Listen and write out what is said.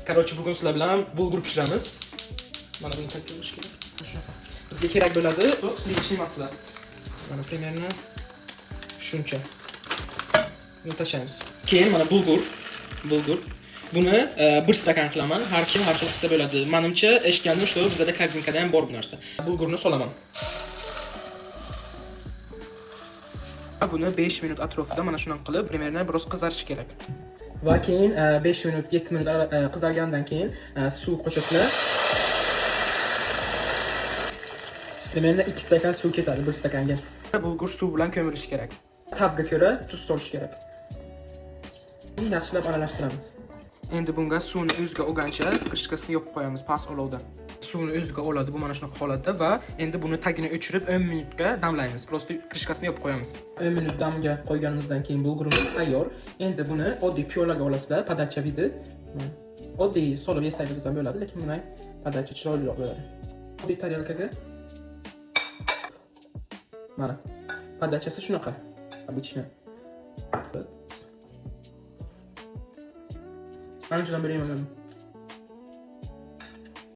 Короче, bugun sizlar bilan bulgur pishiramiz. Mana buni tayyorlash kerak. Shunaqa. Bizga kerak bo'ladi сливочный масло. Mana примерно shuncha. Buni tashlaymiz. Keyin mana bulgur, bulgur. Buni bir stakan qilaman. Har kim har xil qilsa bo'ladi. Menimcha eshitgandim, что bizada korzinkada ham bor bu narsa. Bulgurni solaman. Buni 5 minut atrofida mana shunaqa qilib, примерно biroz qizarishi kerak. Va keyin 5 minut, 7 minut qizargandan keyin suv qo'shasizlar. Примерно 2 stakan suv ketadi bir stakanga. Bulgur suv bilan ko'milishi kerak. Ta'bga ko'ra tuz solish kerak. Yaxshilab aralashtiramiz. Endi bunga suvni o'ziga olgancha krышкасini yopib qo'yamiz past olovda. Suvni o'ziga oladi bu mana shunaqa holatda va endi buni tagini o'chirib 10 minutga damlaymiz. Просто krышкасini yopib qo'yamiz. 10 minut damga qo'yganimizdan keyin bulgurimiz tayyor. Endi buni oddiy piyolaga olasizlar, подача види. Oddiy solib yesangiz ham bo'ladi, lekin buni подача chiroyliroq bo'ladi. Oddiy tarelkaga mana подача si shunaqa. Обычно. Anchadan beri yemagandim.